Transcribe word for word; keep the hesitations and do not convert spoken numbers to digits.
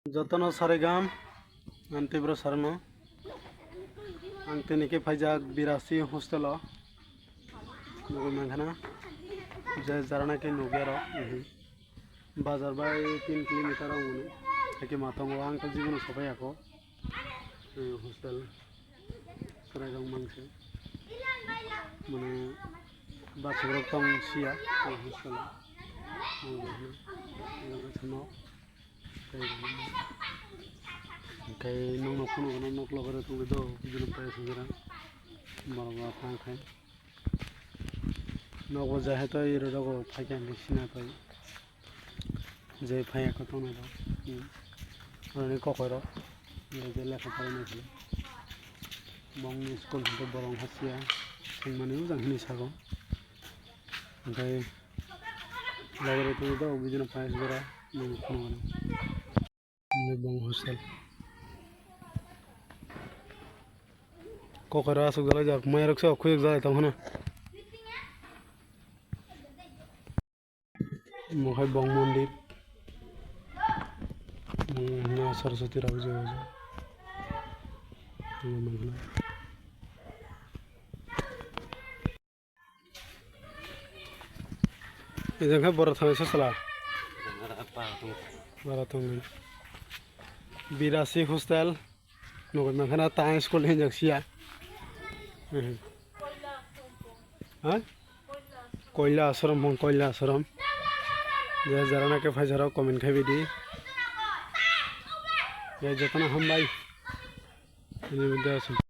Jotono sarigam, ang Tibro Sarma. Ang tini khe phaijak Birasi hostel o. Nugwi mankhana, je jarana khe nugya rok. Mhm. Bazar bai tin kilometer wng mano. Haikhe ma tongo, ang khe jibono sophai ya kho. Eh, hostel. Chwrairok mangse. Mane, bachwrok tong siya, tong hostel o. Ang rokno, ang rokno thangno. Hwnkhe nwngno phunukgwno nok loge rw tongwi do, bini pai swngjera. Borok bo phai khai. Nogo jahai to iro rogo phaikha hinwi sina pai. Je phaiya khe tongnai rok. Hmm. Oroni kokoi rok. Iro je lekha porainai phai. Bongni school hwnkhe borok hasiya. Thwngmani ujang hinwi sago. Hwnkhe loge rw tongwi do, bini pai swngjera. Nwngno phunukgwno. Bong hostel. Kokora aswk dalai jak, mai rok se khuyuk dalai tong hana. Mohai bong mondir. Bong na Saraswati rok je. Ejang khe borok thangwi sosla. Bara tongwi. Birasi hostel. Nugwi mankha na tang school hinjak siya. Ha? Koila ashram hwn, koila ashram. Je jarana khe phaijak rok comment khai bidi. Je jotono hambai. Ini video aswk.